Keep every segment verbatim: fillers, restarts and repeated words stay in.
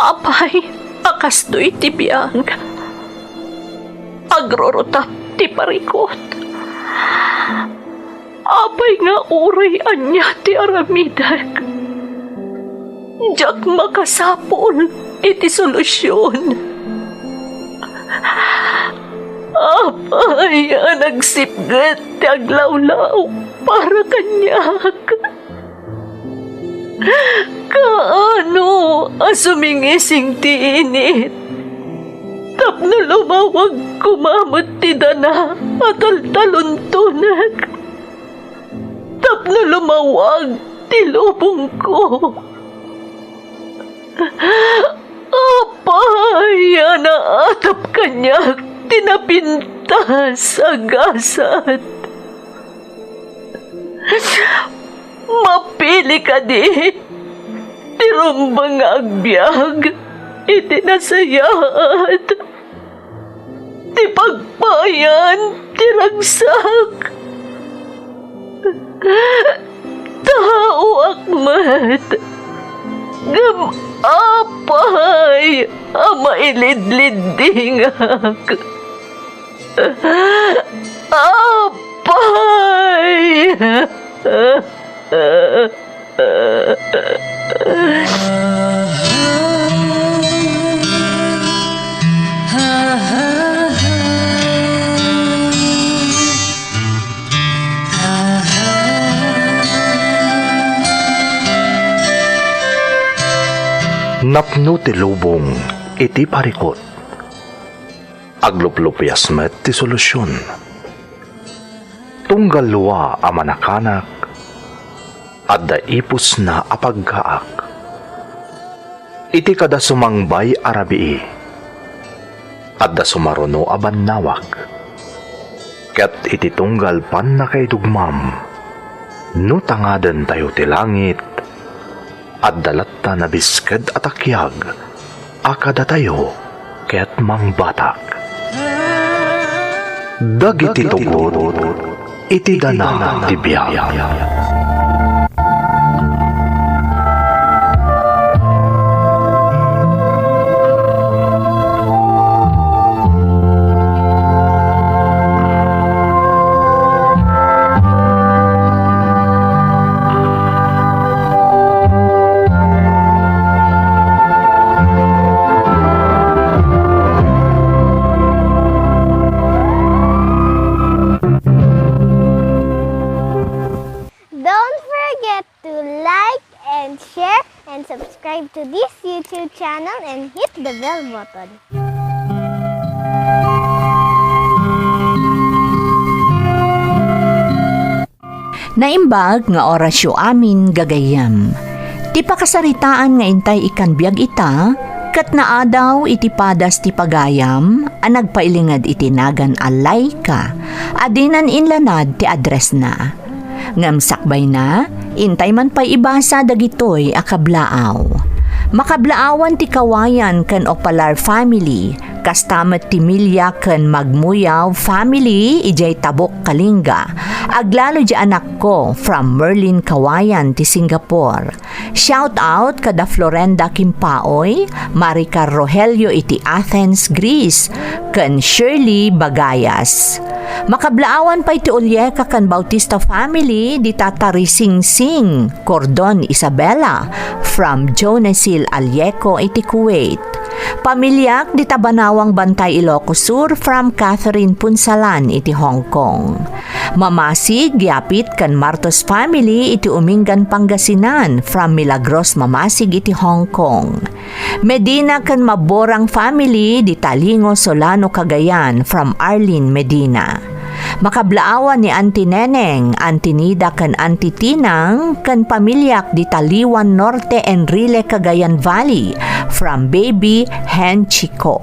Apay a kastoy ti biag? Agrurutap ti parikut. Apay nga uray ania ti aramidek, diak makasapul iti solusion. Apay a nagsipget ti aglawlaw para kaniak? Kaano a sumingising ti init tapno lumawag koma met ti dana a taltaluntonek? Tapno lumawag ti lubongko. Apay a naatap kaniak ti napintas a gasat? Mapili kadi ti rumbeng nga agbiag iti nasayaat ti pagpayan ti ragsak. Taoak met, ngem apay a mailidliddingak? Apay! Napno ti lubong iti parikut. Agluplupias met ti solusion. Tunggal lua a manakanak, adda ipusna a paggaak. Iti kada sumangbay a rabii, adda sumaruno a bannawag. Ket iti tunggal pannakaidugmam, no tangadentayo ti langit, adda latta nabisked a takiag a kadatayo ket mangbatak. Dagiti tugot iti dana ti biag. Don't forget to like and share and subscribe to this YouTube channel and hit the bell button. Naimbag nga orasyo amin gagayyem. Ti pakasaritaan nga intay ikkan biag ita, ket naadaw iti padas ti pagayam a nagpailinged iti nagan a Laika a dinan inlanad ti addressna. Ngem sakbayna, intay man pay ibasa dagitoy a kablaaw. Makablaawan ti Kawayan ken Opalar family, kasta met ti Milia ken Magmuyaw family idiay Tabuk, Kalinga. Aglalo di anakko from Merlin Kawayan ti Singapore. Shout out kada Florenda Kimpaoy, Maricar Rogelio iti Athens, Greece, ken Shirley Bagayas. Makablaawan pay ti Ulieka ken Bautista family, dita Tarisingsing, Cordon, Isabela, from Jonasil Alieco iti Kuwait. Pamiliak dita Banawang Bantay, Ilocos Sur, from Catherine Punsalan iti Hong Kong. Mamasig, Yapit, ken Martos family iti Umingan, Pangasinan, from Milagros Mamasig iti Hong Kong. Medina ken Maborang family, dita Lingo, Solano, Cagayan, from Arlene Medina. Makablaawan ni Auntie Neneng, Auntie Nida, ken Auntie Tinang, ken pamiliak dita Liwan Norte, Enrile, Cagayan Valley, from baby Hen Chico.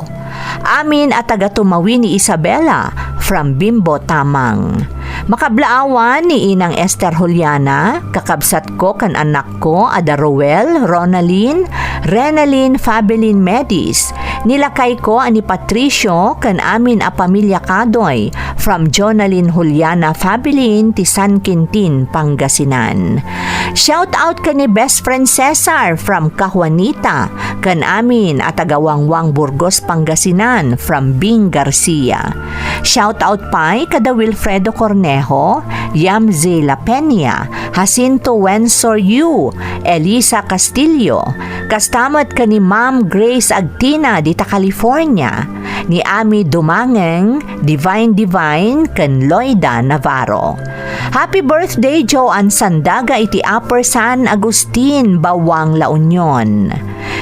Amin a taga Tumawi ni Isabela, from Bimbo Tamang. Makablaawan ni Inang Esther Juliana, kakabsatko ken annakko a da Roel, Ronalyn, Renalyn, Fabelin, Medis, ni lakayko a ni Patricio ken amin a pamilia kaduay, from Jonalyn Juliana Fabelin ti San Quintin, Pangasinan. Shout out ken ni best friend Cesar from Cajuanita, ken amin a taga Wangwang, Burgos, Pangasinan from Bing Garcia. Shout out pay kada Wilfredo Cornejo, Yamzi La Peña, Jacinto Wensor Yu, Elisa Castillo, kasta met ken ni Ma'am Grace Agtina dita California, ni Ami Dumangeng, Divine Divine, ken Loida Navarro. Happy birthday, Joan Sandaga iti Upper San Agustin, Bawang, La Union.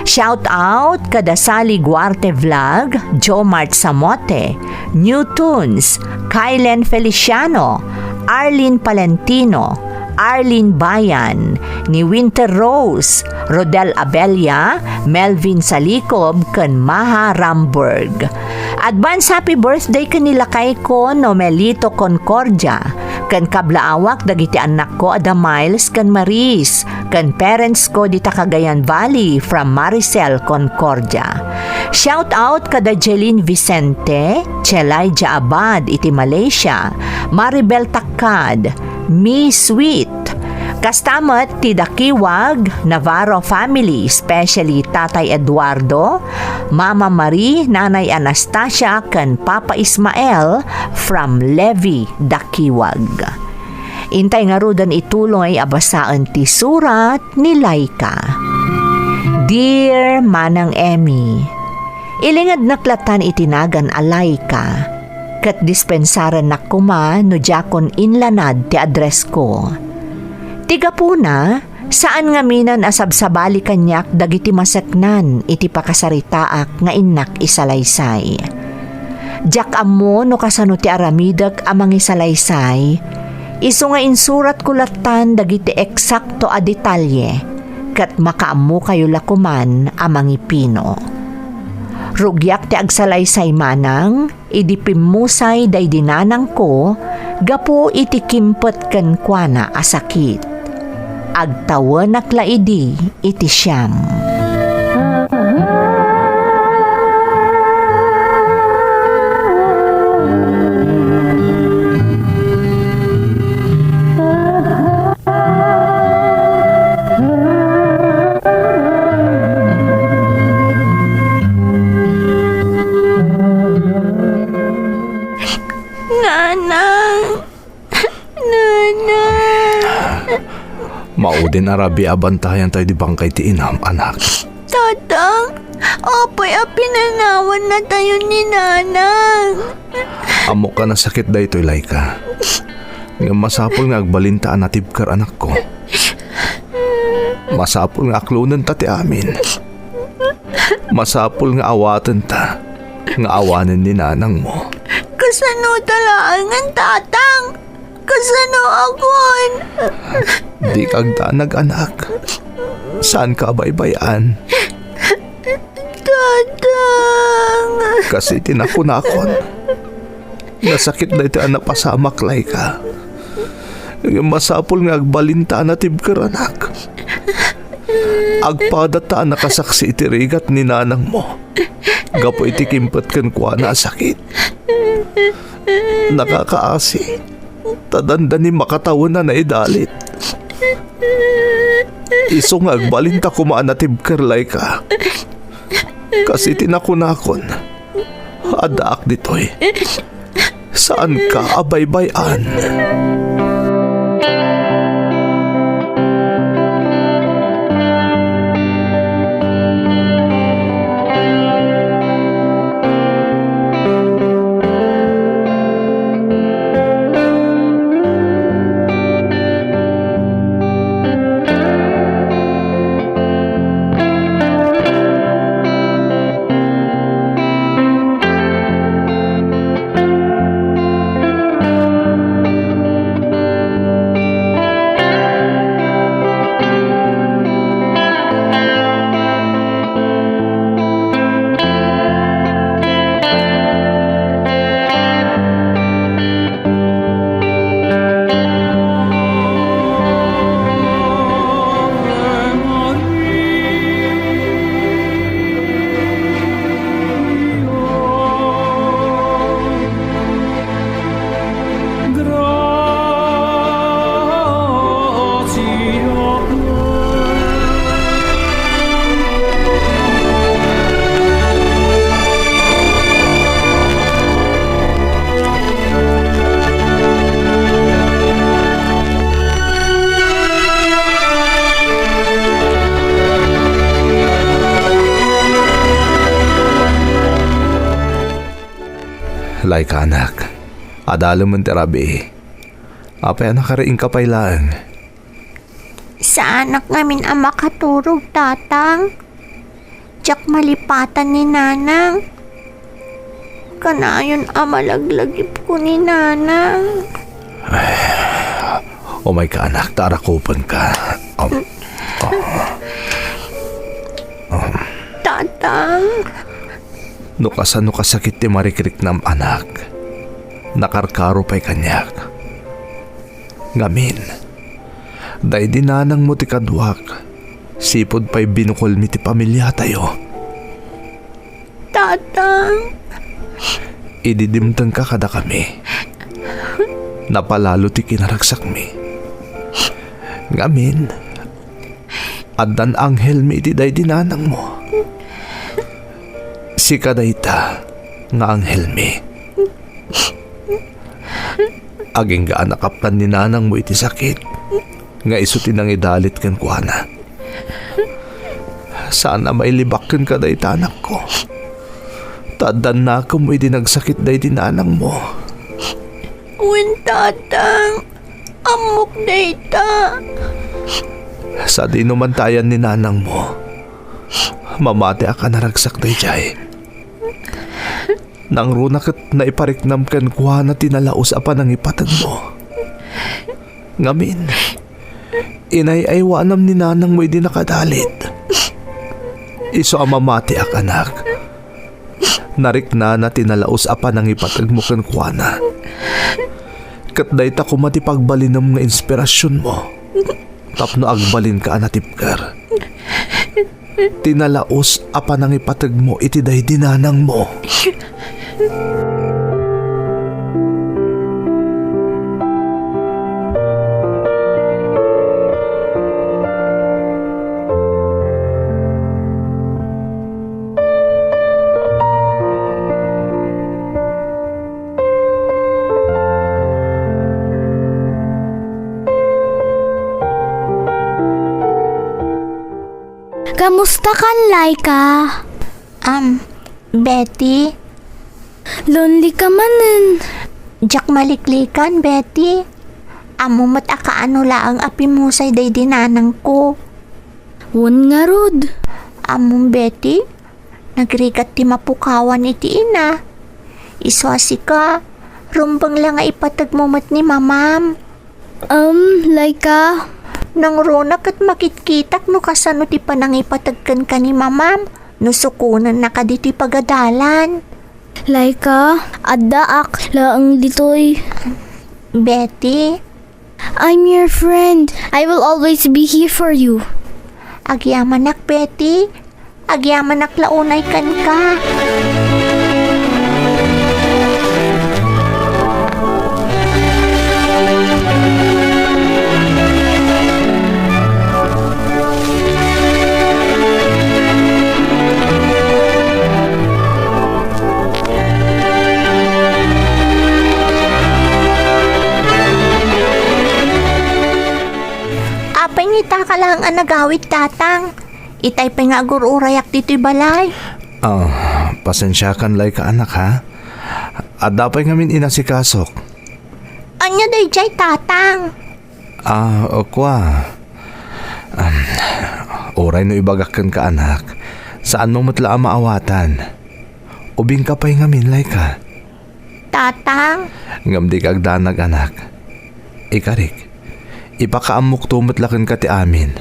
Shout out kada Sally Guarte Vlog, Jomart Samote, New Tunes, Kylen Feliciano, Arlene Palentino, Arlene Bayan, ni Winter Rose, Rodel Abella, Melvin Salikob, ken Maha Ramberg. Advance happy birthday ken ni lakayko Nomelito Concordia, ken kablaawak dagiti annakko a da Miles ken Maris, ken parents ko dita Cagayan Valley from Maricel Concordia. Shout out kada Jeline Vicente, Chelaija Abad iti Malaysia, Maribel Takad, Mi Sweet. Kasta met ti Dakiwag, Navarro family, especially Tatay Eduardo, Mama Marie, Nanay Anastasia, ken Papa Ismael from Levi, Dakiwag. Intay ngaruden ituloy a basaen ti surat ni Laika. Dear Manang Emmy, ilingednak latan iti nagan a Laika, ket dispensarennak koma no diakon inlanad ti addressko. Ti gapuna, saan ngaminen a sabsabali kaniak dagiti maseknan iti pakasaritaak nga innak isalaysay. Diak ammo no kasano ti aramidek a mangisalaysay, isu nga insuratko lattan dagiti eksakto a detalye, ket makaammokayo la koman a mangipino. Rugiak ti agsalaysay manang idi pimmusay daydi nanangko gapu iti kimpet kenkuana a sakit. Agtawenak la idi iti siam. Nanang! Nanang! Maudin a rabii a bantayan tayo di bangkay ti inam, anak. Tatang, apay a pinanawanna tayo ni Nanang? Ammok a nasakit daytoy, Laika. Ngem masapul nga agbalinta a natibker, anakko. Masapul nga aklonenta ti amin. Masapul nga awatenta nga awanen ni nanangmo. Kasano ta laengen, Tatang? Kasano akon? Dika agdanag, anak. Saanka a baybay-an. Tatang. Kas iti nakunakon, nasakit daytoy a napasamak, Laika. Ngem masapul nga agbalinta a natibker, anak. Agpadatta a nakasaksi iti rigat ni nanangmo gapu iti kimpet kenkuana a sakit. Nakakaasi, ta dandani makatawen a naidalit. Isu nga agbalinta koma a natibker, Laika. Kas iti nakunakon, addaak ditoy. Saanka a baybay-an. Ay, kaanak, adalemen ti rabii. Apay a nakariingka pay laeng? Saanak ngamin a makaturog, Tatang. Diak malipatan ni Nanang. Kanayon a malaglagipko ni Nanang. Umayka, anak, ta arakupenka. Um, um, um. Tatang. No kasano kasakit ti marikriknam, anak, nakarkaro pay kaniak. Ngamin, daydi nanangmo ti kaduak, sipud pay binukolmi ti pamiliatayo. Tatang. Idi dimtengka kadakami, napalalo ti kinaragsakmi. Ngamin, addan anghelmi iti daydi nanangmo. Sika dayta nga anghelmi. Agingga a nakaptan ni nanangmo iti sakit nga isu ti nangidalit kenkuana. Saan a mailibak kenka dayta, anakko. Ta addan nakemmo idi nagsakit daydi nanangmo. Wen, Tatang. Ammok dayta. Sadino man ta ayan ni nanangmo, mamatiak a naragsak daydiay. Nangruna ket naipariknam kenkuana ti nalaus a panangipategmo. Ngamin, inay-aywanam ni nanangmo idi nakadalit. Isu a mamatiak, anak. Nariknana ti nalaus a panangipategmo kenkuana. Ket dayta koma ti pagbalinem nga inspirasionmo tapno agbalinka a natibker. Ti nalaus a panangipategmo iti daydi nanangmo. Kamusta kan, Laika? Am, Betty? Lonely ka manen. Diak maliklikan, Betty. Ammo met a kaano laeng a pimusay daydi nanangko. Wen ngarud. Ammom, Betty, nagrigat ti mapukawan iti ina. Isu a sika, rumbeng la nga ipategmo met ni mamam. Em, Laika? Nangruna ket makitkitak no kasano ti panangipateg kenka ni mamam, no sukonennaka ditoy pagadalan. Laika, addaak laeng ditoy. Betty? I'm your friend. I will always be here for you. Agyamanak, Betty. Agyamanak la unay kenka. Apay ngita ka laeng a nagawid, Tatang? Itay pay nga agur-urayak ditoy balay. Ah, pasensiakan, Laika, anak, ha? Adda pay ngamin inasikasok. Ania daydiay, Tatang? Ah, o, kua. Am, uray no ibagak kenka, anak, saanmo met la a maawatan. Ubingka pay ngamin, Laika. Tatang? Ngem dika agdanag, anak. Ikarik, ipakaammokto met la kenka ti amin.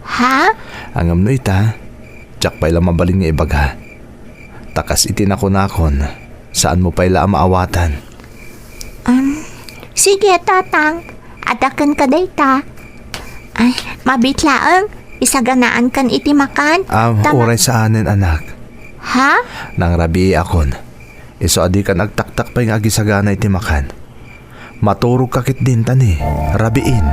Ha? Ngem no ita, diak pay la mabalin nga ibaga. Ta kas iti nakunakon, saanmo pay la a maawatan. Um, sige, Tatang. Adda kenka dayta. Ay, mabiit laeng. Isaganaankan iti makan. Ah, ta ma- uray saanen, anak. Ha? Nangrabiiakon. Isu a dikan agtaktak pay nga agisagana iti makan. Maturogka ketdin ta ni rabiin.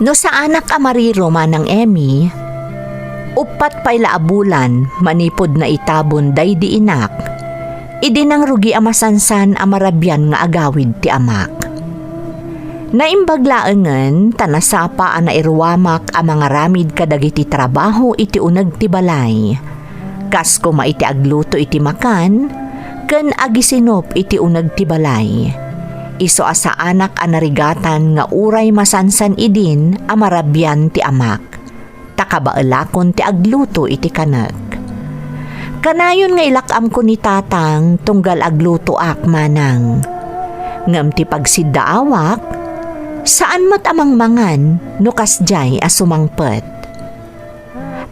No saanak a mariro, Manang Emmy, uppat pay la a bulan manipud naitabon daydi inak, idi nangrugi a masansan a marabian nga agawid ti amak. Naimbag laengen ta nasapa a nairuamak a mangaramid kadagiti trabaho iti uneg ti balay. Kas koma iti agluto iti makan, ken agisinup iti uneg ti balay. Isu a saanak a narigatan nga uray masansan idin a marabian ti amak, ta kabaelakon ti agluto iti kanek. Kanayon nga ilak-amko ni Tatang tunggal aglutoak manang. Ngem ti pagsiddaawak, saan met a mangmangan no kasdiay a sumangpet.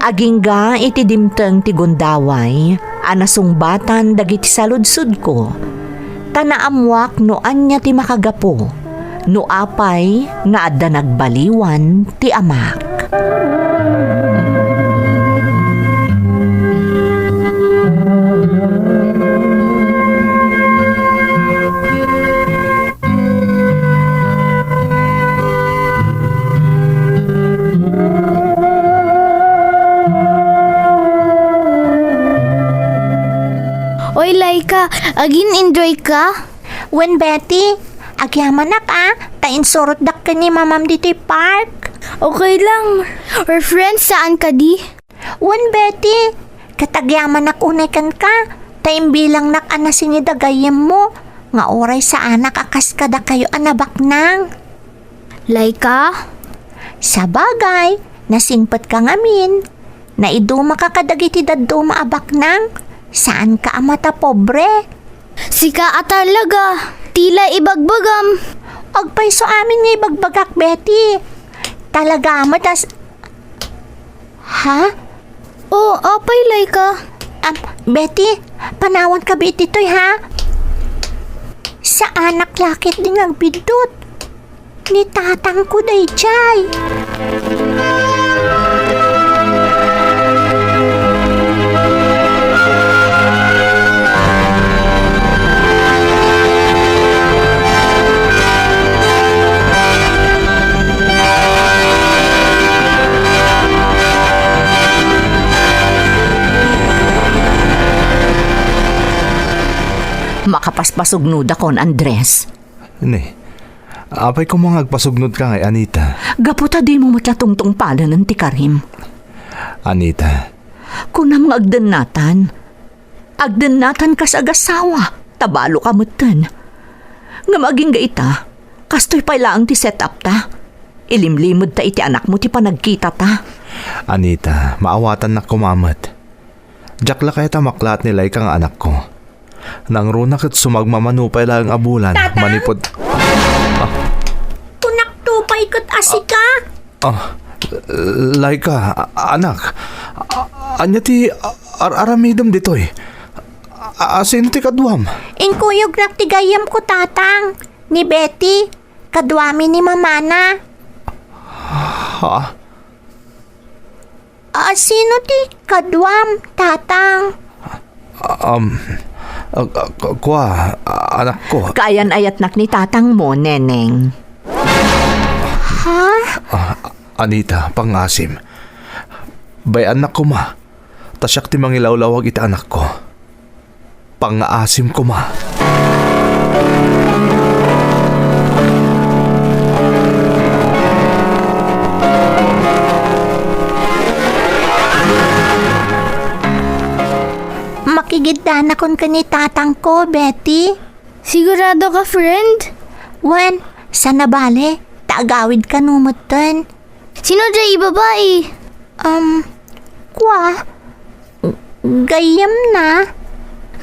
Agingga iti dimteng ti gundaway a nasungbatan dagiti saludsodko, ta naammoak no ania ti makagapu no apay nga adda nagbaliwan ti amak. Oy, Laika, agin-enjoy ka? Wen, Betty, agyamanak a, ta insurotdak ken ni Mamam ditoy park. Okay lang. We're friends, saan kadi? Wen, Betty, ket agyamanak unay kenka, ta imbilangnak a nasinged a gayyemmo, nga uray saanak a kas kadakayo a nabaknang. Laika? Sabagay, nasingpetka ngamin. Naidumaka kadagiti dadduma a baknang, saanka a matapobre. Sika a talaga, tila ibagbagam. Agpayso amin nga ibagbagak, Betty. Talaga met as-, Ha? O, apay, Laika? Am, Betty, panawanka bi ditoy, ha? Saanak la ketdi nga agbiddut. Ni tatangko daydiay. Makapaspasugnodakon, Andres. Ne, apay koma nga agpasugnodka ngay, Anita? Gapu ta dimo met la tungtungpalenen ti karim. Anita. Kunam nga agdennatan. Agdennatan kas agasawa, ta balo ka metten. Ngem agingga ita, kastoy pay laeng ti set-up ta. Ilimlimed ta iti anakmo ti panagkita ta. Anita, maawatannak koma met. Diak la kayat a maklaat ni Laika nga anakko. Nangruna ket sumagmamano pay laeng a bulan. Tatang? Manipud, ah. Kunakto pay ket a sika? Ah, Laika, a-, anak. A-, ania ti a-, ar-aramidem ditoy? A-, a-, sino ti kaduam? Inkuyognak ti gayyemko, Tatang. Ni Betty, kaduami ni mamana. Ha? A, sino ti kaduam, Tatang? Um, a, a, ku-, kua, a, anakko. Kaayan-ayatnak ni tatangmo, Neneng. Ha? A, Anita, pangasim. Bay-annak koma. Ta siak ti mangilawlawag iti anakko. Pangngaasim koma. Makigiddanakon ken ni tatangko, Betty. Sigurado ka, friend? Wen, saan a bale, ta agawid kano metten. Sino diay babai? Um, kua, gayyemna.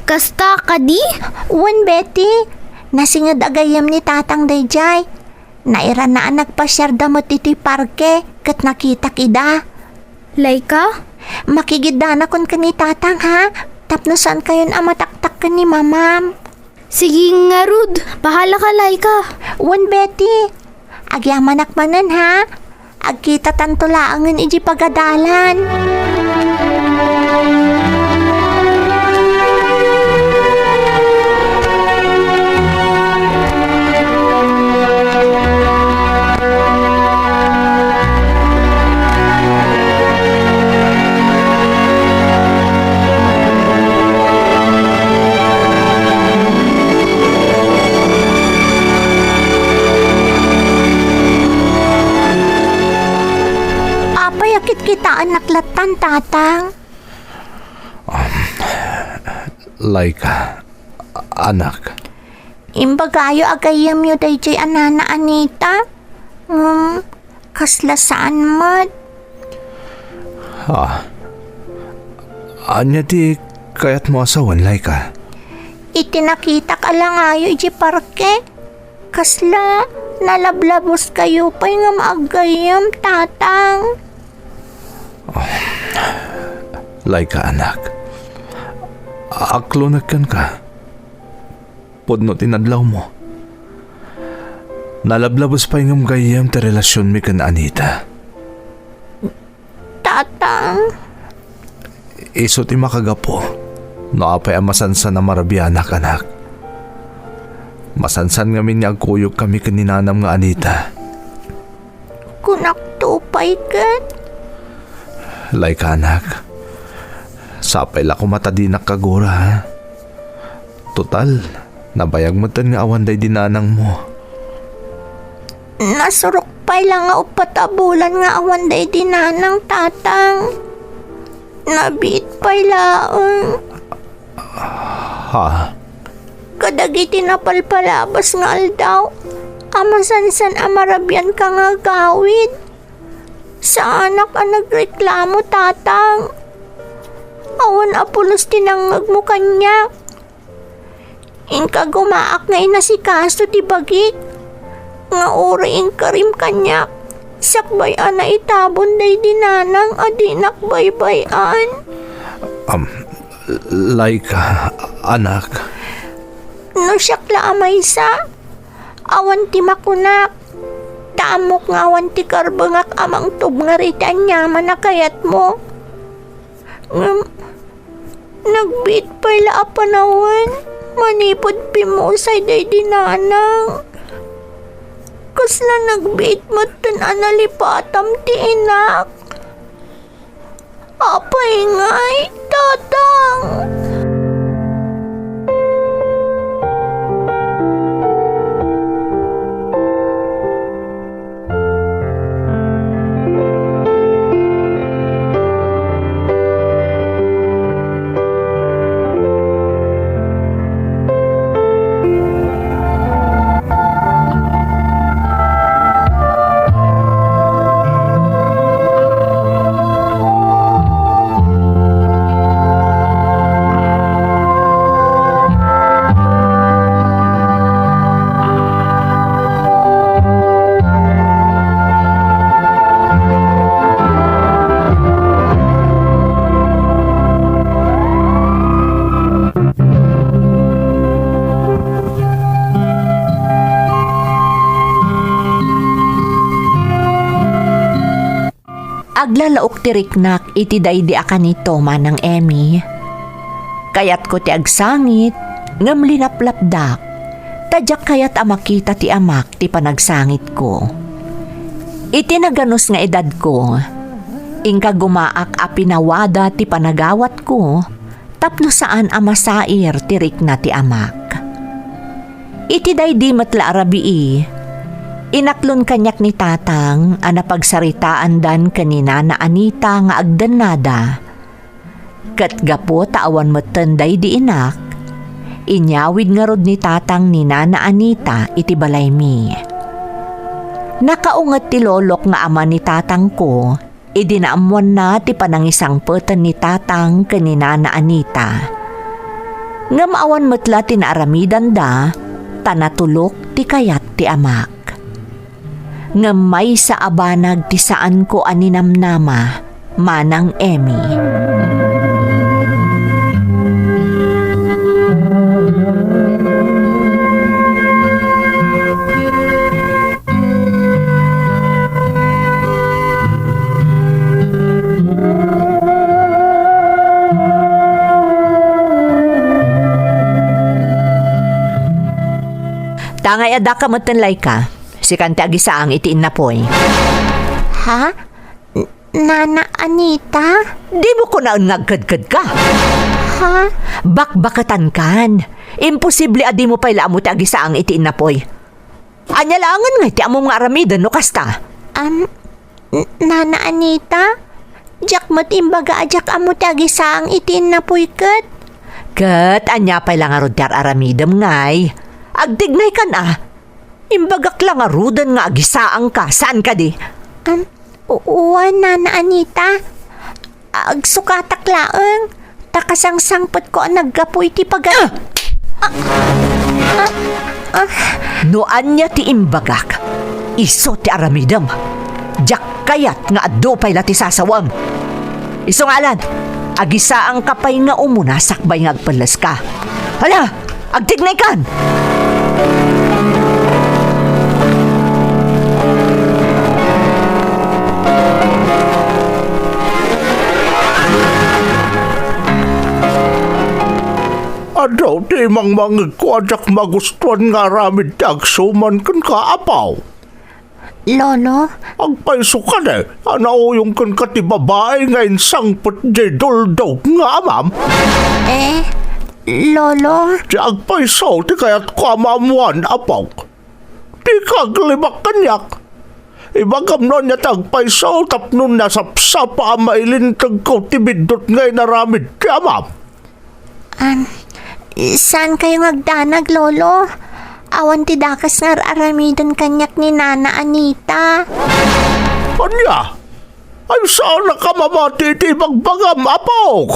Kasta kadi? Wen, Betty. Nasinged a gayyem ni tatang daydiay. Nairana a nagpasiarda met iti parke ket nakitak ida. Laika? Makigiddanakon ken ni tatang, ha? Tapno saankayon a mataktak ken ni mamam. Sige ngarud, bahala ka, Laika. Wen, Betty. Agyamanak manen, ha? Agkitatanto laengen iti pagadalan. latta, Tatang. Um, Laika, anak. Imbagayo a gayyemyo daydiay a Nana Anita. Ngem, kasla saan met. Ah. Ania ti kayatmo a sawen, Laika? Iti nakitak a langayo idiay parke, kasla nalablabuskayo pay ngem aggayyem, Tatang. Ah, Laika, anak. Aklonek kenka. Pudno ti nadlawmo. Nalablabus pay ngem gayyem ti relasionmi ken Anita. Tatang. Isu ti makagapu no apay a masansan a marabianak, anak. Masansan ngamin nga agkuyogkami ken ni nanam nga Anita. Kunakto pay ket. Laika, anak. Sapay la koma ta dinak kagura, ha? Total, nabayag metten nga awan daydi nanangmo. Nasurok pay la nga uppat a bulan nga awan daydi nanang, Tatang. Nabiit pay laeng. Ha? Kadagiti napalpalabas nga aldaw a masansan a marabianka nga agawid. Saanak a nagreklamo, Tatang. Awan a pulos ti nangngegmo kaniak. Inka gumaak nga inasikaso ti bagik nga uray inkarim kaniak sakbay a naitabon daydi nanang a dinak baybay-an. Am, Laika, anak. No siak la a maysa, awan ti makunak. Ta ammok nga awan ti karbengak a mangtubngar iti aniaman a kayatmo. Ngem, nagbiit pay la a panawen manipud pimmusay daydi nanang. Kasla nagbiit metten a nalipatam ti inak. Apay ngay, Tatang? Aglalaok ti riknak iti daydi a kanito, Manang Emmy. Kayatko ti agsangit, ngem linaplapdak, ta diak kayat a makita ti amak ti panagsangitko. Iti naganus nga edadko, inka gumaak a pinawada ti panagawatko, tapno saan a masair ti rikna ti amak. Iti daydi met la a rabii, inaklon kaniak ni Tatang a napagsaritaandan ken ni Nana Anita nga agdennada. Ket gapu ta awan metten daydi inak, inyawid ngarud ni Tatang ni Nana Anita iti balaymi. Nakaunget ti lolok nga ama ni tatangko idi naammoanna ti panangisangpeten ni Tatang ken ni Nana Anita. Ngem awan met la ti naaramidanda, ta natulok ti kayat ti amak. Ngem maysa a banag ti saanko a ninamnama, Manang Emmy. Tangay addaka metten, Laika. Sikan ti agisaang iti innapoy. Ha? N-, Nana Anita? Dimo kunaen nga agkedkedka? Ha? Bakbaketankan. Imposible a dimo pay la ammo ti agisaang iti innapoy. Ania laengen ngay ti ammom nga aramiden no kasta? Am, N-, Nana Anita, Diak met imbaga a diak ammo ti agisaang iti innapuy ket. Ket ania pay la ngarud ti ar-aramidem, ngay? Agtignaykan a. Imbagak la ngaruden nga agisaangka, saan kadi? Am, u-, wen, Nana Anita. Agsukatak laeng, ta kasangsangpetko a naggapu iti paga- Ah! Ah! Ah! Ah! No ania ti imbagak, isu ti aramidem. Diak kayat nga adu pay la ti sasawem. Isu ngarud, agisaangka pay nga umuna sakbay nga agpelleska. Hala, agtignaykan! Adu ti imangmangegko a diak magustuan nga aramid ti agsuman kenka, Apo. Lolo? Agpayso kadi a nauyong kenka ti babai nga insangpet diay duldog nga amam? Eh, Lolo? Ti agpayso ti kayatko a maammoan, Apok. Dika aglibak kaniak. Ibagam no ania ti agpayso tapno nasapsapa a mailintegko ti biddut nga inaramid ti amam. Am, saankayo nga agdanag, Lolo? Awan ti dakes nga ar-aramiden kaniak ni Nana Anita. Ania? Ay, saanak a mamati iti ibagbagam, Apok?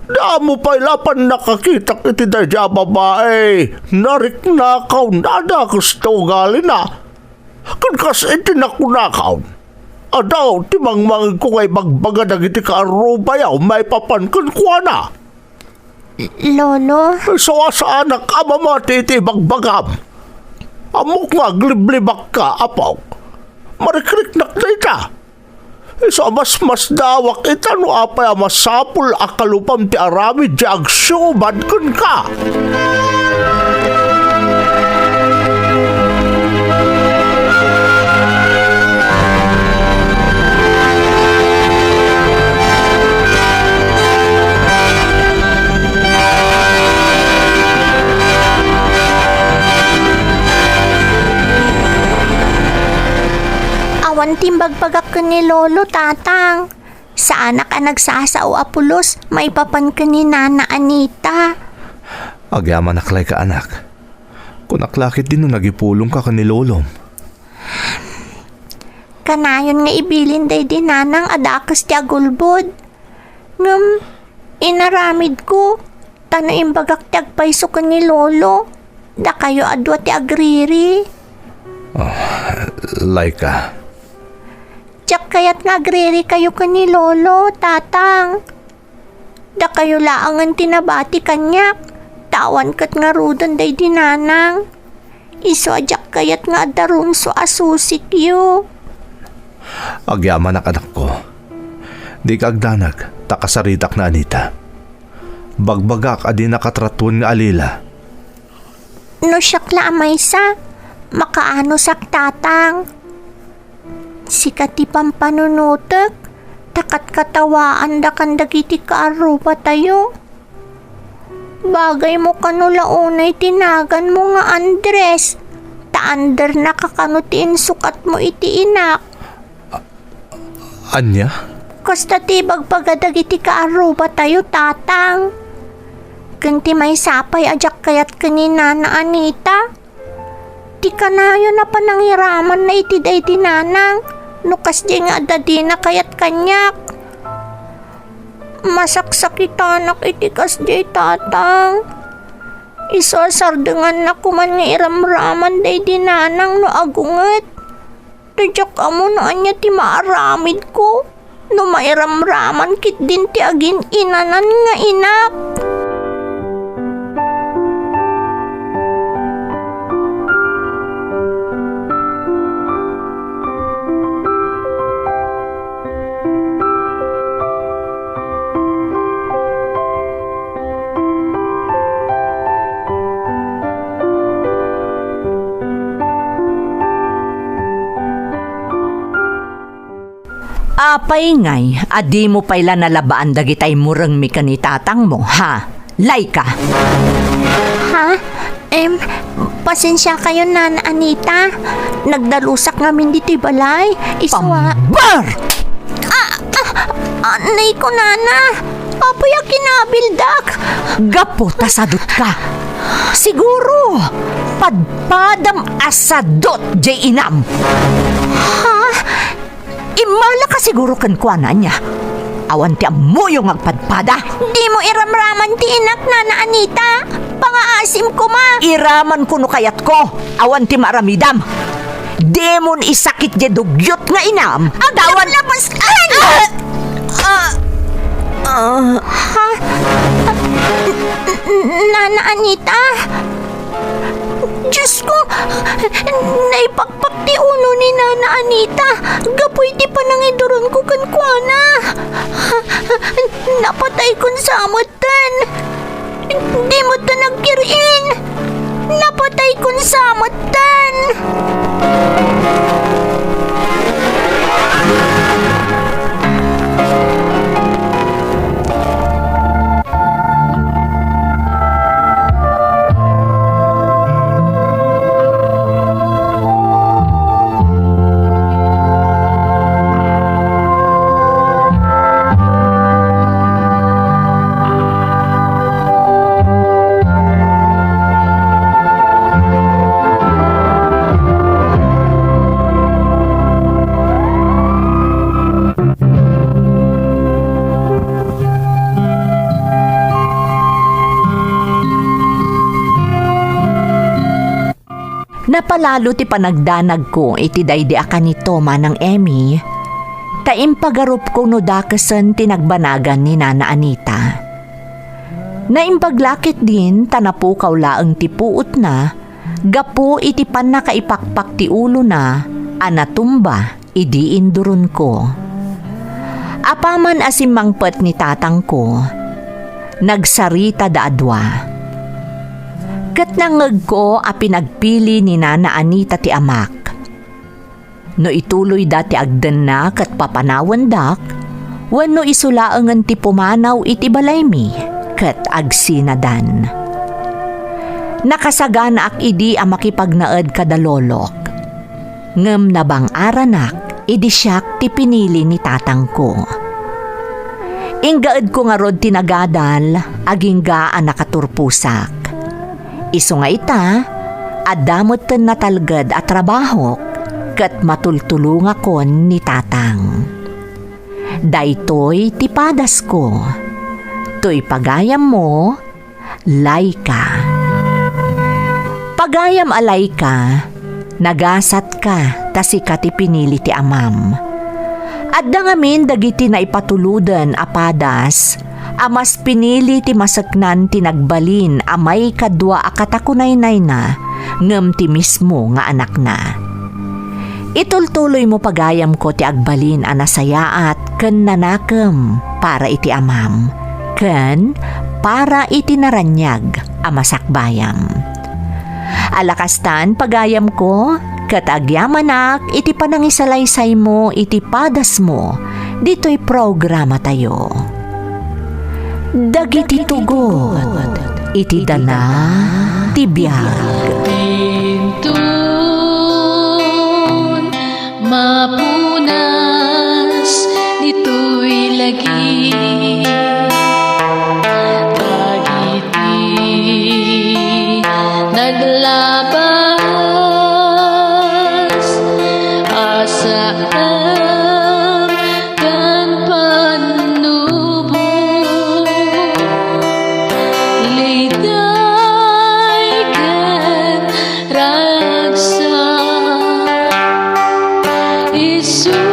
Damo pay la pannakakitak iti daydiay a babai. Nariknakaw, nadakes ti ugalina. Ken kas iti nakunakaw, adu ti mangmangegko nga ibagbaga dagiti kaarrubayo maipapan kenkuana. Lolo? Isu a saanak a mamati iti ibagbagam. Ammok nga agliblibakka, Apok. Marikriknak dayta. Isu a masmasdaawaak ita no apay a masapul a kalupam ti aramid ti agsiubad kenka. Awan ti imbagbagak ken ni Lolo, Tatang. Saanak a nagsasao a pulos maipapan ken ni Nana Anita. Agyamanak layka, anak. Kunak la ketdi no nagipulongka ken ni Lolom. Kanayon nga ibilin daydi nanang a dakes ti agulbod. Ngem inaramidko, ta no imbagak ti agpayso ken ni Lolo, dakayo a dua ti agriri. Ah, Laika. Diak kayat nga agririkayo ken ni Lolo, Tatang. Dakayo laengen ti nabati kaniak, ta awan ket ngaruden daydi nanang. Isu a diak kayat nga adda rumso a susikyo. Agyamanak, anakko. Dika agdanag, ta kasaritak ni Anita. Bagbagak a dina katratuan nga alila. No siak la a maysa, makaanosak, Tatang. Sika ti pampanunotek, ta katkatawaandakan dagiti kaarrubatayo. Bagaymo kano la unay ti naganmo nga Andres, ta Andernaka kano ti insukatmo iti inak. Ania? Kasta ti ibagbaga dagiti kaarrubatayo, Tatang. Ken ti maysa pay a diak kayat ken ni Nana Anita. Ti kanayon a panangiramanna iti daydi nanang, no kasdiay nga adda dina kayat kaniak. Masaksakitanak iti kasdiay, Tatang. Isu a sardengannak koman nga iramraman daydi nanang no agunget. Ta diak ammo no ania ti maaramidko no mairamraman ketdin ti agin-inanan nga inak. Apay ngay a dimo pay la nalabaan dagita immurengmi ken ni tatangmo, ha? Laika! Ha? Em, pasensiakayon, Nana Anita. Nagdalusak ngamin ditoy balay. Isu a Pambar! Ah! Ah! Anay ko, Nana. Apay a kinabildak? Gapu ta sadutka. Siguro, padpadam a sadut jay inam. Ha? Immala ka siguro kenkuana, ania? Awan ti ammom nga agpadpada. Dimo iramraman ti inak, Nana Anita. Pangaasim koma. Iraman ko no kayatko. Awan ti maaramidam. Dimon isakit jay dugyot nga inam. Awan. Aglaplapas-, ah! Ah! Ah! Ha? Nana Anita? Diyos ko, naipakpak ti ulo ni Nana Anita gapu iti panangiduronko kenkuana. Napataykon sa met. Ten! Di met ta nagkir-in! Napataykon sa met ten! Napalalo ti panagdanagko iti daydi a kanito, Manang Emmy, ta impagarupko no dakesen ti nagbanagan ni Nana Anita. Naimbag la ketdin ta napukaw laeng ti puotna gapu iti pannakaipakpak ti ulona a natumba idi induronko. Apaman a simmangpet ni tatangko, nagsaritada a dua. Ket nangngegko a pinagpili ni Nana Anita ti amak. No ituloyda ti agdenna ket papanawendak, wenno isu laengen ti pumanaw iti balaymi ket agsinadan. Nakasaganaak idi a makipagnaed kada lolok. Ngem nabang-aranak idi siak ti pinili ni tatangko. Inggaedko ngarud ti nagadal, agingga a nakaturposak. Isu nga ita, adda metten natalged a trabahok ket matultulongakon ni tatang. Daytoy ti padasko. Toy pagayammo, Laika. Pagayam a Laika, nagasatka ta sika ti pinili ti amam. Adda ngamin dagiti naipatuloden a padas a mas pinili ti maseknan ti nagbalin a maikadua a katakunaynayna ngem ti mismo nga anakna. Itultuloymo pagayamko ti agbalin a nasayaat ken nanakem para iti amam ken para iti naraniag a masakbayam. Ala kastan, pagayamko, ket agyamanak iti panangisalaysaymo iti padasmo ditoy programatayo. Dagiti tugot iti dana ti biag. Inton mapunas ditoy lagi, dagiti naglabas a saem ken pannubo, liday ken ragsak, isu